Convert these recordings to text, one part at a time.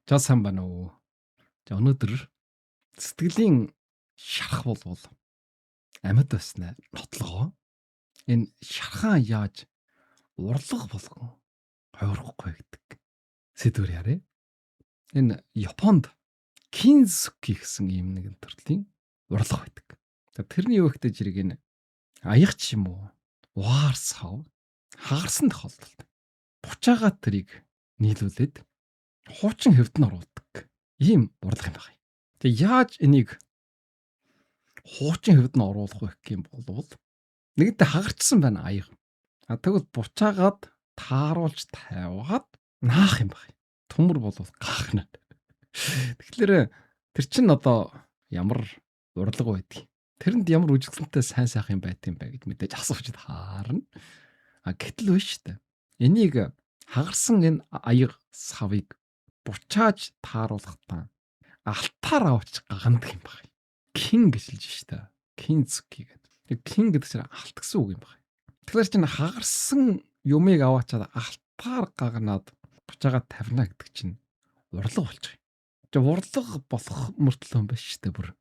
За, сайн байна уу? За, өнөөдөр сэтгэлийн шарах болвол амьд байснаа нотлогоо энэ шархаа яаж урлаг болгон хувирахгүй гэдэг сэдвээр яриа. Энэ Японд кинзуки гэсэн ийм нэгэн төрлийн урлаг байдаг. Тэрний юу ихтэй зэрэг энэ аяг ч юм уу, ваар сав хагарсан тохиолдолд бучаагаа тэрийг нийлүүлээд хуучин хэвд нь оруулдаг ийм урлаг юм байна. Тэгээ яаж энийг хуучин хэвд нь оруулах вэ гэх юм бол нэгэнтээ хагарчсан байна аяга. А тэгвэл бучаагаад тааруулж тавиад наах юм байна. Төмөр бол гахна. Тэгэхээр тэр чинь одоо ямар урлаг байдгийг, тэрэнд ямар үжигсэнтэй сайн сайхан юм байт юм бэ гэж мэдээж асууж таарна. А гэтэл биш шүү дээ. Энийг хагарсан энэ аяга савыг бучааж тааруулахдаа алтаар авч гагандаг юм байна. Кин гэж хэлж штэ. Кинцки гэдэг. Кин гэдэг чинь алт гэсэн үг юм байна. Тэгэхээр чинь хагарсан юмыг аваачаад алтаар гаганаад бучаагаа тавина гэдэг чинь урлаг болчих юм. Тэгээ урлаг болох мөртлөө юм байна штэ бүр.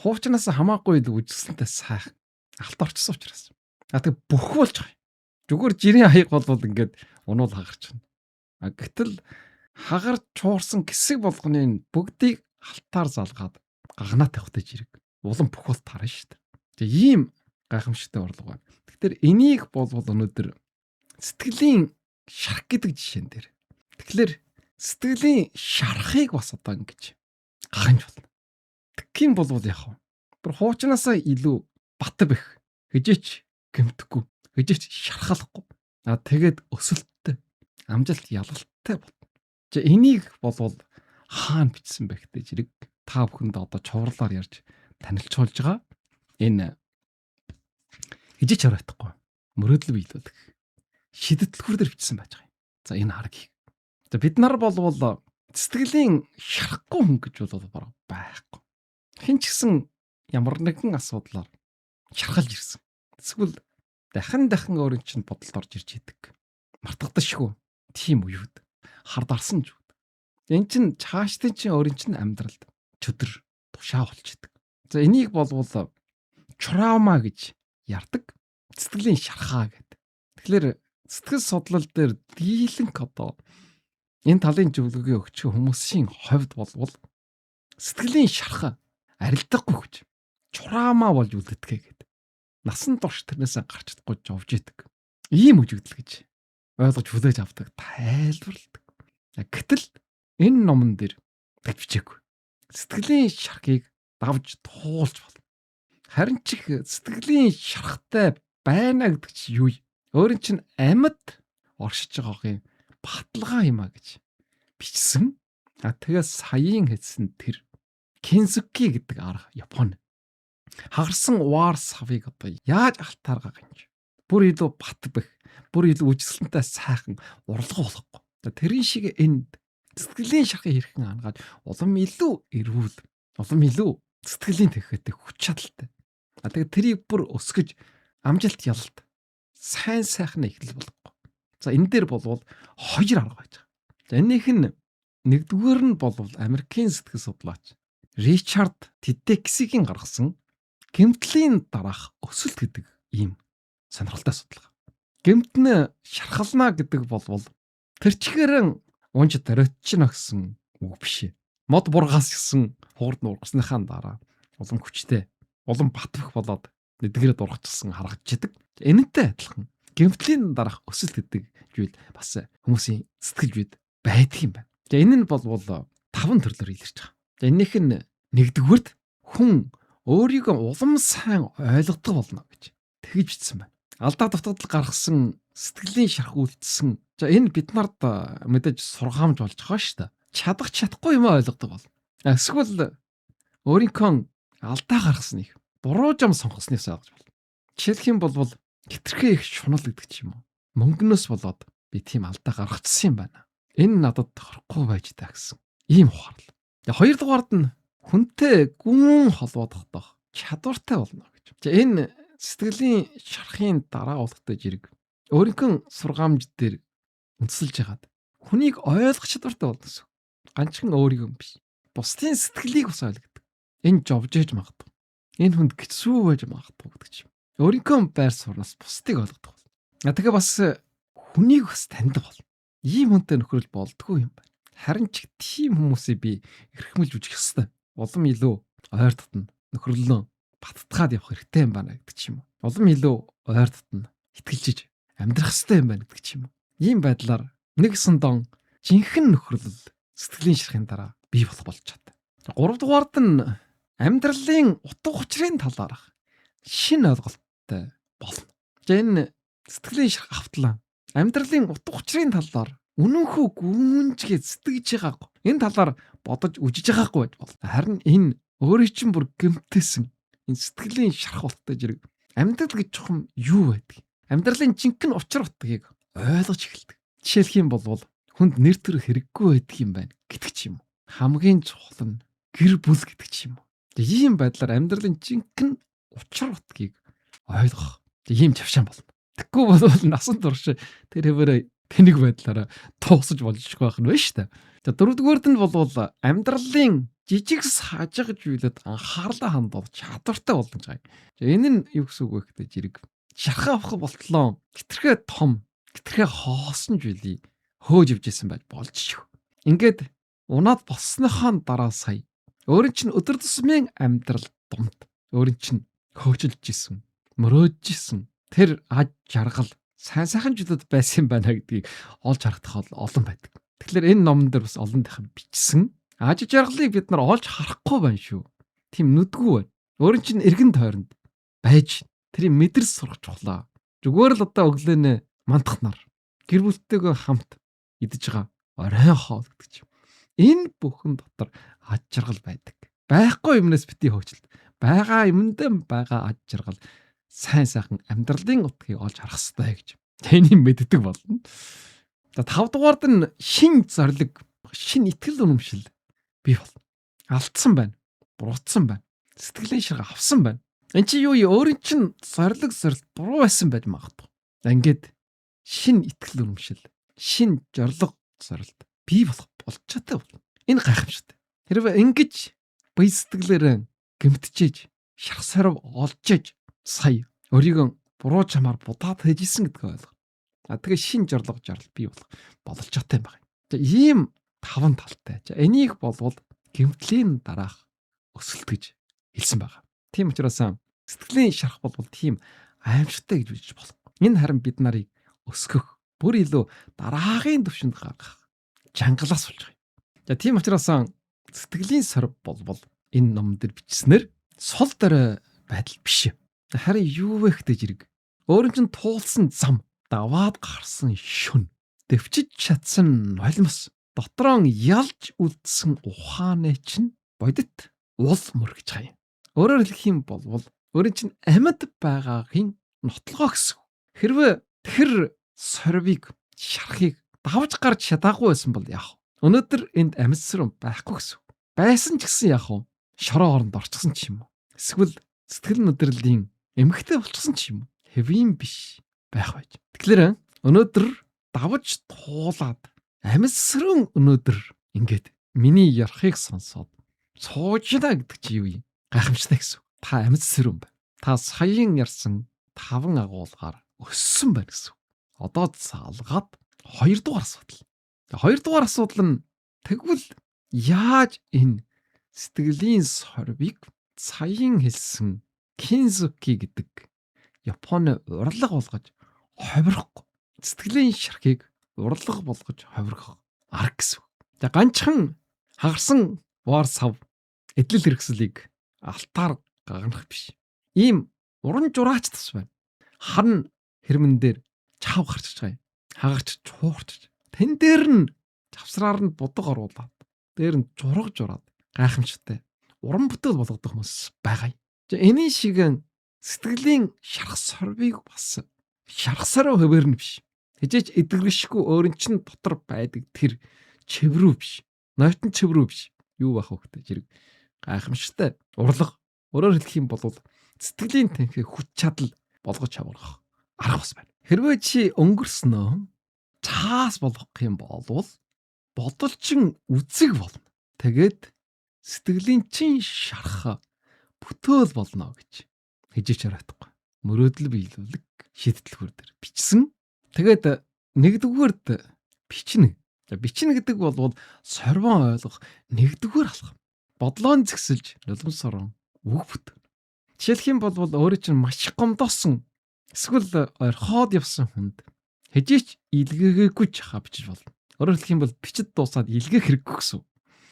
Хуучнаас хамаагүй л үжигсэнтэй сайхан алт орчихсон учраас. А тэг бүх болж байгаа юм. Зүгээр жирийн аяг болвол ингээд унуул хагарчихна. А гэтэл хагарч чуурсан хэсэг болгоны бүгдийг алтаар залгаад гагнаа тавихтай жирэг. Улам бүх бол тарна шүү дээ. Тэгээ ийм гайхамшигтай орлого байна. Тэгэхээр энийг болвол өнөөдөр сэтгэлийн шарх гэдэг жишээн дээр. Тэгэхээр сэтгэлийн шархыг бас одоо ингэж гаханж болно. Тэгэх юм болвол яах вэ? Бүр хуучнаасаа илүү бат бэх, хижээч гэмтэхгүй, хижээч шархалахгүй. А тэгээд өсөлттэй, амжилт ялалттай болно. За, энийг болвол хаана бичсэн бэ гэдэг зэрэг та бүхэнд одоо чуварлаар ярьж танилцуулж байгаа. Энэ хижээч оройтхгүй мөрөөдөл биелүүлэх шидэтлгүүр дээр бичсэн байж байгаа юм. За, энэ аргийг. За, бид нар болвол сэтгэлийн шарахгүй хүн гэж бол бараг байхгүй. Хэн ч гэсэн ямар нэгэн асуудлаар шархалж ирсэн. Эсвэл дахин дахин өөрийн чинь бодолд орж ирж идэг. Мартагдашгүй. Тийм үеүд хардарсан ч үд. Эн чин чаашдын чинь өөрийн чинь амьдралд чөтгөр тушаа болчихдог. За, энийг болвол trauma гэж ярьдаг. Сэтгэлийн шархаа гэдэг. Тэгэхээр сэтгэл судлал дээр дийлэнх одоо энэ талын зөвлөгөө өгч хүмүүсийн хувьд болвол сэтгэлийн шархаа арилдахгүй гэж trauma болж үлддэг гэдэг. Насан турш тэрнээсээ гарч чадахгүй жовж идэг. Ийм үжигдэл гэж ойлгож хүлээж авдаг, тайлбарладаг. Гэтэл энэ номон дээр тэгж бичээгүй. Сэтгэлийн шархыг давж туулж болно. Харин ч их сэтгэлийн шархтай байна гэдэг чи юу юм? Өөрийн чинь амьд оршиж байгаагийн баталгаа юм а гэж бичсэн. А тэгээ саяын хэлсэн тэр кинзуки гэдэг арга Японы. Хагарсан уаар савыг одоо яаж алтаар гаганж бүр илүү бат бэх, бүр илүү үжигсэлэнтэй сайхан урлага болохгүй. Тэрэн шиг энэ сэтгэлийн шархыг хэрхэн ангааж улам илүү эрүүл, улам илүү сэтгэлийн тэхэтэй хүч чадалтай. А тэгээ тэрийг бүр өсгөж амжилт ялалт сайн сайхан эхлэл болохгүй. За, энэ дээр болвол хоёр арга байж байгаа. За, энийх нь нэгдүгээр нь болвол Америкийн сэтгэл судлаач Ричард Тедексигийн гаргасан гэмтлийн дараах өсөлт гэдэг ийм сонирхолтой судалгаа. Гэмтэн шархална гэдэг болвол тэр чигээрэн унж дөрөтчнө гэсэн үг биш. Мод бургаас гисэн хугард нуургасныхаа дараа улам хүчтэй, улам батбах болоод нэгдгээрээ дургачсан харагдчихдаг. Энэнтэй адилхан гэмтлийн дараах өсөлт гэдэг зүйл бас хүмүүсийн сэтгэл зүйд байдаг юм байна. За, энэ нь болвол таван төрлөөр илэрч байгаа. За, энийх нь нэгдүгüүрт хүн өөрийгөө улам сайн ойлгодог болно гэж тэгж бичсэн байна. Алдаа дутагдал гаргасан, сэтгэлийн шарх үлдсэн. За, энэ бид нарт мэдээж сургаамж болж байгаа шүү дээ. Чадах чадахгүй юм ойлгодог бол. Эсвэл өөрийнхөө алдаа гаргасныг, буруу зам сонгосноос ойлгож байна. Жишээлх юм бол хитрхээ их шунал гэдэг ч юм уу. Мөнгнөөс болоод би тийм алдаа гаргачихсан юм байна. Энэ надад тохирохгүй байж та гэсэн ийм ухаарлал. Хоёрдугаард нь хүнтэй гүн холбогдох чадвартай болно гэж. За, энэ сэтгэлийн шархын дараа болохтой зэрэг өөрийнхөө сургаамж дээр үндэслэж хагаад хүнийг ойлгох чадвартай болно гэсэн. Ганцхан өөрийгөө биш. Бусдын сэтгэлийг бас ойлгодог. Энэ жовжээж магадгүй. Энэ хүнд хэцүү байж магадгүй гэдэг чинь. Өөрийнхөө байр сууриас бусдыг ойлгодог бол. Тэгээ бас хүнийг бас таньдаг бол. Ийм хүнтэй нөхрөл болдгоо юм байна. Харин ч тийм хүмүүсийг би эрхэмлж үжих ёстой. Улам илүү ойр дотно нөхөрлөлөө баттгаад явах хэрэгтэй юм байна гэдэг ч юм уу. Улам илүү ойр дотно итгэлжиж амьдрах ёстой юм байна гэдэг ч юм уу. Ийм байдлаар нэгсэн дон жинхэнэ нөхөрлөл сэтгэлийн ширхын дараа бий болох болж чадна. 3 дугаард нь амьдралын утга учирын талаарх шинэ ойлголттой болно. За энэ сэтгэлийн ширх автлаа. Амьдралын утга учирын талаар үнэнхүү гүнжгээ сэтгэж байгаагүй. Энэ талаар бодож үжиж байгаагүй байж болно. Харин энэ өөрийн чинь бүр гэмтээсэн энэ сэтгэлийн шарх болттой зэрэг амьдрал гэж чухам юу байдаг? Амьдралын жинхэнэ учир утгыг ойлгож эхэлдэг. Жишээлх юм бол хүнд нэр төр хэрэггүй байдаг юм байна гэдэг ч юм уу. Хамгийн чухал нь гэр бүл гэдэг ч юм уу. Ийм байдлаар амьдралын жинхэнэ учир утгыг ойлгох ийм чавшаан болно. Тэгэхгүй бол насан турш тэр хэвээрээ тэнэг байдлаараа дуусаж болжгүй байх нь байна шүү дээ. За дөрөвдүгээрт нь бол амьдралын жижиг сажиг зүйлэд анхаарлаа хандуул чадвартай болно гэж байгаа. За энэ нь юу гэсэн үг вэ гэдэг зэрэг шархаа авах болтлоо хитрхээ том, хитрхээ хоосон зүйлийг хөөж явж исэн байж болж шүү. Ингээд унаад болсныхоо дараа сая өөрийн чинь өдөр тутмын амьдрал дунд өөрийн чинь хөөжилж исэн, мөрөөдж исэн тэр аж жаргал сайн сайхан зүйлүүд байсан юм байна гэдгийг олж харагдах олон байдаг. Тэгэхээр энэ номон дээр бас олон дахин бичсэн. Аж жаргалыг бид нар олж харахгүй байна шүү. Тийм нүдгүй байна. Өөрийн чинь эргэн тойронд байж тэрийг мэдэрс сурах чухлаа. Зүгээр л одоо өглөөнөө мандахнаар гэр бүлтэйгээ хамт идэж байгаа оройн хоол гэдэг чинь. Энэ бүхэн дотор аж жаргал байдаг. Байхгүй юмнаас бити хөөчлөлт. Байгаа юмдаа байгаа аж жаргал сайн сайхан амьдралын утгыг олж харах хэрэгтэй гэж. Тэнийг мэддэг болно. За 5 дугаард нь шин зориг, шин итгэл үнэмшил бий болно. Алдсан байна. Буруутсан байна. Сэтгэлийн ширга авсан байна. Энд чи юу юм өөрийн чинь зориг зорилт буруу байсан байж магадгүй. Ингээд шин итгэл үнэмшил, шин зориг зорилт бий болох болж чадтай болно. Энэ гайхамшигтай. Хэрвээ ингэж бие сэтгэлээрээ гэмтжээж, шарх сорив олж ээж сая өөрийгөө буруу чамаар будаад хайжсэн гэдгийг ойлгоо. А тэгээ шин жорлого жаргал бий болох бололцоотой юм байна. За ийм таван талтай. За энийг болвол гэмтлийн дараах өсөлт гэж хэлсэн байгаа. Тийм учраас сэтгэлийн шарах болвол тийм аимшигтай гэж үзэж болохгүй. Энэ харин бид нарыг өсгөх, бүр илүү дараагийн түвшинд гаргах чангалаас болж байгаа юм. За тийм учраас сэтгэлийн сорив болвол энэ ном дээр бичснээр сул дорой байдал биш. Харин юу вэ гэдэг зэрэг өөрөн чинь туулсан зам, даваад гарсан шүн, дэвчиж чадсан нулимс, дотроо ялж үлдсэн ухааны чинь бодит уул мөр гэж байгаа юм. Өөрөөр хэлэх юм бол өөрийн чинь амьд байгаагийн нотлогоо гэсэн. Хэрвээ тэр сорвиг, шархыг давж гарч чадаагүй байсан бол яах вэ? Өнөөдөр энд амьдсран байхгүй гэсэн. Байсан ч гэсэн яах вэ? Шороо оронд орчихсон ч юм уу. Эсвэл сэтгэл мэдрэлийн эмхтэй болчихсон ч юм уу. Хэвийн биш байх байж. Тэгэхээр өнөөдөр давж туулаад амьсран өнөөдөр ингээд миний ярахыг сонсоод суужна гэдэг чи юу юм? Гайхамшигтай гэсэн. Та амьсран байна. Та саяын ярьсан таван агуулгаар өссөн байна гэсэн. Одоо залгаад 2 дугаар асуудал. 2 дугаар асуудал нь тэгвэл яаж энэ сэтгэлийн сорвиг саяын хэлсэн кинзуки гэдэг Японы урлаг болгож ховрохгүй. Сэтгэлийн шархыг урлаг болгож ховрох арга гэсэн. За ганцхан хагарсан вар сав эдлэл хэрэгслийг алтаар гаганах биш. Ийм уран жураач тас байна. Харн хэрмэн дээр чав гарчиж байгаа юм. Хагарч чуурч. Тэн дээр нь завсраар нь будаг оруулаад дээр нь зураг жураад гайхамшигтай уран бүтээл болгодог хүмүүс байгаа юм. За энэ шиг сэтгэлийн шарх сорвыг бас шарх сорив хэвээр нь биш. Хижээч эдгэршгүй өөрөн чинь дотор байдаг тэр чиврүү биш. Нойтон чиврүү биш. Юу байх вэ гэдэг зэрэг гайхамшигтай урлаг. Өөрөөр хэлэх юм бол сэтгэлийн тэнхээ хүч чадал болгож аврах арга бас байна. Хэрвээ чи өнгөрснөө цаас болгох юм болвол Бодолчин үзэг болно. Тэгээд сэтгэлийн чин шарх бүтээл болно гэж хижээч оройтхгүй. Мөрөөдөл биелүүлэг шийдэлхүүр дээр бичсэн. Тэгээд нэгдүгээрт бичнэ. За бичнэ гэдэг бол сорвон ойлгох нэгдүгээр алхам. Бодлоон згсэлж нулимс сорон үг бүт. Жишээлх юм бол өөрөө чинь маш их гомдоосон эсвэл орхиод явсан хүнд хижээч илгээгээгүй жахаа бичиж болно. Өөрөөр хэлэх юм бол бичид дуусаад илгээх хэрэггүй гэсэн.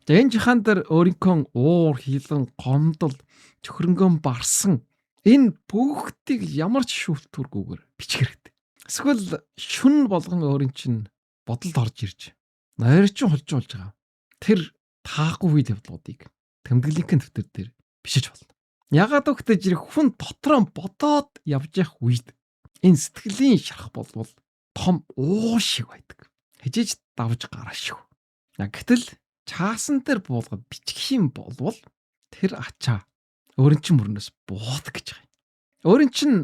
За энэ жихаан дээр өөрийнхөө уур, хилэн, гомдол, чөхрөнгөн барсан энэ бүгдийг ямар ч шүүлтүүргүйгээр бичих хэрэгтэй. Эсвэл шүн болгон өөрийн чинь бодолд орж ирж нойрчин холжуулж байгаа. Тэр таахгүй үйл явдлуудыг тэмдэглэлийн дэвтэр дээр бичиж болно. Ягаад гэвэл жирэх хүн дотроо бодоод явж явах үед энэ сэтгэлийн шарах болвол том уу шиг байдаг. Хижээж давж гараашгүй. Гэтэл чаасан дээр буулгаад бичих юм болвол тэр ачаа өөрийн чинь мөрнөөс бууд гэж байгаа юм. Өөрийн чинь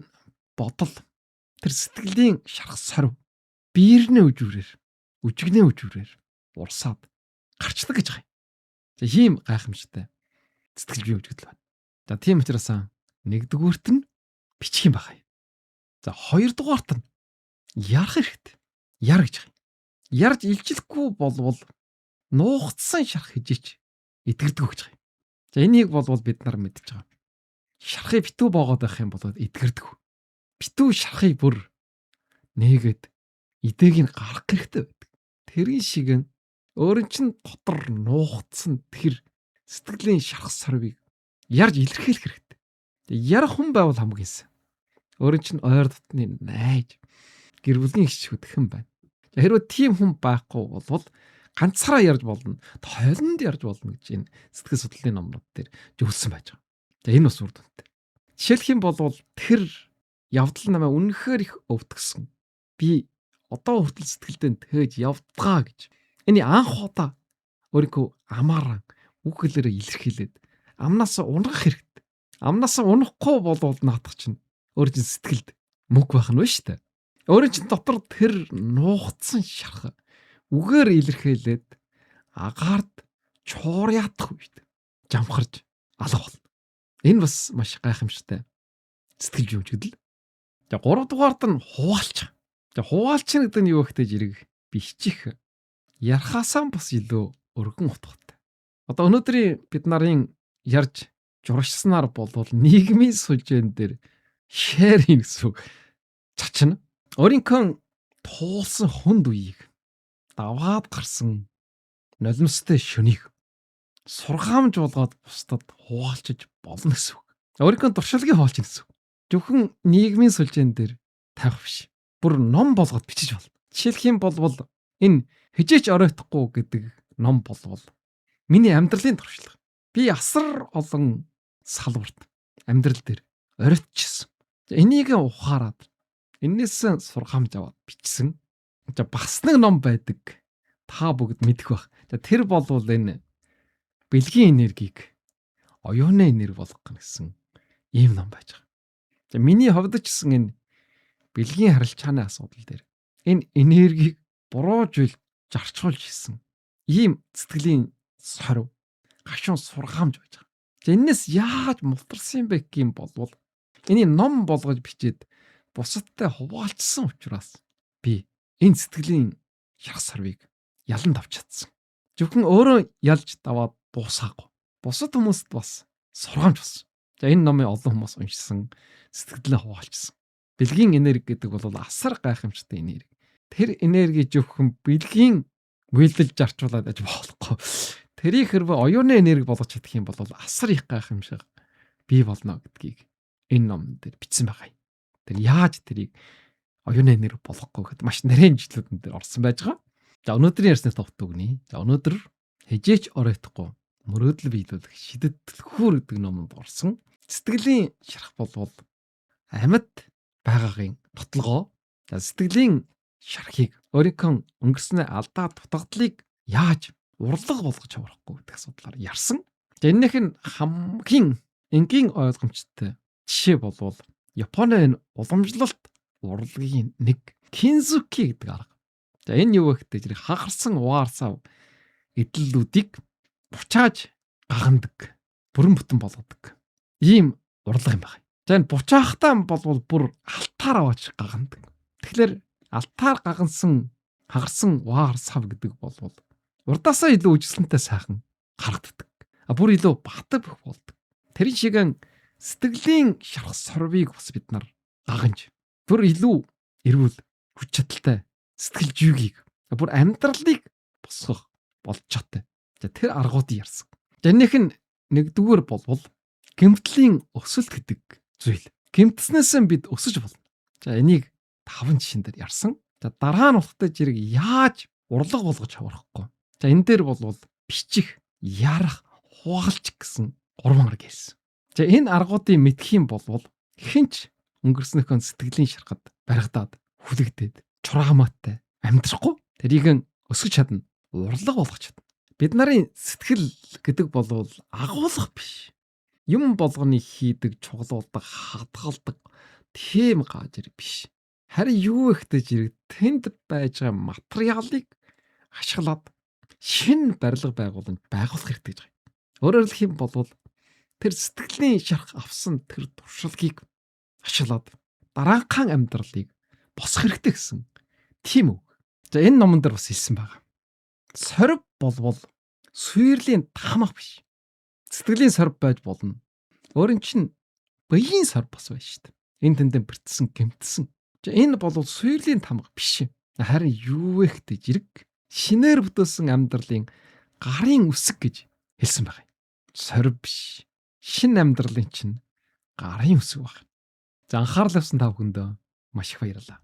бодол тэр сэтгэлийн шарах сорив биернээ үжвэрээр, үжигнээ үжвэрээр урсаад гарчдаг гэж байгаа юм. За ийм гайхамшигтай сэтгэл бие үжигдэл байна. За тийм учраас нэгдүгüүрт нь бичих юм байна. За хоёрдугаарт нь ярах хэрэгтэй. Яр гэж байгаа юм. Ярж илчлэхгүй болвол нуугдсан шарах хижээч эдгэрдэг гэж байгаа юм. За энийг болвол бид нар мэдж байгаа. Шарахыг битүү боогод байх юм бол эдгэрдэг. Битүү шарахыг бүр нээгээд идээг нь гаргах хэрэгтэй байдаг. Тэрийн шиг нь өөрөн чинь дотор нуугдсан тэр сэтгэлийн шарах сорвыг ярьж илэрхийлэх хэрэгтэй. Ярах хүн байвал хамгийн сайн. Өөрөн чинь ойр дотны найж гэр бүлийн гишүүд хэн байна. Хэрвээ тийм хүн байхгүй болвол ганцаараа ярьж болно, тойлонд ярьж болно гэж энэ сэтгэл судлалын номнууд дээр зөвлөсөн байж байгаа. За энэ бас үр дүнтэй. Жишээлх юм бол тэр явдал намайг үнэхээр их өвтгсөн. Би одоо хүртэл сэтгэлдээ тээж явдгаа гэж. Энэ анх удаа өөрийнхөө амаараа үг хэлээрээ илэрхийлээд амнаас унах хэрэгтэй. Амнаас унахгүй болвол наадах чинь өөр чинь сэтгэлд мөнгө байх нь ба шүү дээ. Өөрийн чинь дотор тэр нуугдсан шарх үгээр илэрхийлээд агаарт чуурьяадах үед жамхарж алга болно. Энэ бас маш гайхамшигтай сэтгэл зүйн. За 3 дугаард нь хуваалч. За хуваалч гэдэг нь юу вэ гэдэг зэрэг бичих ярхаасаа бас илүү өргөн утгатай. Одоо өнөөдрийн бид нарын ярьж журшснаар болвол нийгмийн сүлжээн дээр шеэр хийн гэсэн үг чачна. Өөрийнхөө туулсан хүнд үеийг даваад гарсан нулимстай шөнийг сургаамж болгоод бусдад хуваалчиж болно гэсэн үг. Өөрийнхөө туршлагыг хуваалчих гэсэн үг. Зөвхөн нийгмийн сүлжээн дээр тавих биш. Бүр ном болгоод бичиж болно. Жишээлх юм бол энэ хижээч оройтхгүй гэдэг ном болвол миний амьдралын туршлага. Би асар олон салбарт амьдрал дээр оройтчихсан. Энийг ухаарад энээс сургаамж аваад бичсэн. За бас нэг ном байдаг. Та бүгд мэдэх бах. За тэр болвол энэ бэлгийн энергийг оюуны энерги болгох гэсэн ийм ном байж байгаа. За миний хувьд ч гэсэн энэ бэлгийн харилцааны асуудал дээр энэ энергийг буруу зүйл зарчуулж ирсэн ийм сэтгэлийн сорив гашуун сургаамж байж байгаа. За энэс яаж мултарсан юм бэ гэх юм болвол энийг ном болгож бичээд бусадтай хуваалцсан учраас би энэ сэтгэлийн шарх сарвыг ялан давж чадсан. Зөвхөн өөрөө ялж даваад дуусаагүй. Бусад хүмүүст бас сургаамж болсон. За энэ номыг олон хүмүүс уншсан, сэтгэлдээ хуваалцсан. Бэлгийн энерги гэдэг бол асар гайхамшигтай энерги. Тэр энерги зөвхөн бэлгийн үйлдэл зарчуулаад аж болохгүй. Тэрийг хэрвээ оюуны энерги болгож чадах юм бол асар их гайхамшиг бий болно гэдгийг энэ ном дээр бичсэн байгаа юм. Тэр яаж тэрийг оюуны энерги болгохгүй гэхэд маш нарийн жилүүдэн дээр орсон байж байгаа. За өнөөдрийн ярьсны товт үгний. За өнөөдөр хижээч оройтхгүй мөрөөдөл биелүүлэх шидэт түлхүүр гэдэг номонд орсон. Сэтгэлийн шарах болвол амьд байгаагийн нотлогоо. За сэтгэлийн шархыг өөрийнхөө өнгөрснөө алдаа дутагдлыг яаж урлаг болгож аврахгүй гэдэг асуудлаар ярьсан. За энэнийх нь хамгийн энгийн ойлгомжтой жишээ болвол Японы энэ уламжлалт урлагийн нэг кинзуки гэдэг арга. За энэ юу вэ гэдэг зэрэг хагарсан угаарсаа эдлэлүүдийг бучааж гагандаг, бүрэн бүтэн болгодог. Ийм урлаг юм байна. За энэ бучаахтаа болвол бүр алтаар аваач гагандаг. Тэгэхээр алтаар гагансан хагарсан ваар сав гэдэг болвол урдаасаа илүү үжиглэнтэй сайхан харагддаг. А бүр илүү батар бүх болдог. Тэрэн шигэн сэтгэлийн шарх сорвыг бас бид нар гаганж бүр илүү эрүүл хүч чадалтай сэтгэл жүйгийг бүр амьдралыг босгох болж чадтай. За тэр аргуудыг ярьсан. За энийх нь нэгдүгээр болвол гэмтлийн өсөлт гэдэг зүйл. Гэмтснээс бид өсөж болно. За энийг 5 жишээн дээр ярьсан. За дараа нь болохтой зэрэг яаж урлаг болгож хаврахгүй. За энэ дээр болвол бичих, ярах, хуваалцах гэсэн 3 арга ярьсан. За энэ аргуудыг мэдэх юм болвол хинч өнгөрснөхөө сэтгэлийн шархад баригдаад хүлэгдээд чураамаатай амьдрахгүй тэрийг өсгөж чадна, урлаг болгож чадна. Бид нарын сэтгэл гэдэг болвол агуулга биш. Юм болгоны хийдэг, чуглуулдаг, хадгалдаг тийм гажир биш. Харин юу ихтэй зэрэг тэнд байж байгаа материалыг ашиглаад шинэ барилга байгуулан байгуулах хэрэгтэй гэж байгаа. Өөрөөр хэлэх юм бол тэр сэтгэлийн шарх авсан тэр туршлагыг ашиглаад дараагийн амьдралыг босох хэрэгтэй гэсэн тийм үг. За энэ номон дээр бас хэлсэн байгаа. Сорив болвол сүйрлийн тамах биш. Сэтгэлийн сорив байж болно. Өөрийн чинь биеийн сорив бас байна шүү дээ. Энэ тэндээ бэртсэн, гэмтсэн. За энэ бол сүйрлийн тамга биш. Харин юу вэ гэдэг зэрэг шинээр бүтээсэн амьдралын гарын үсэг гэж хэлсэн байгаа юм. Сорив биш. Шинэ амьдралын чинь гарын үсэг байна. За анхаарал тавьсан та бүхэндээ маш их баярлалаа.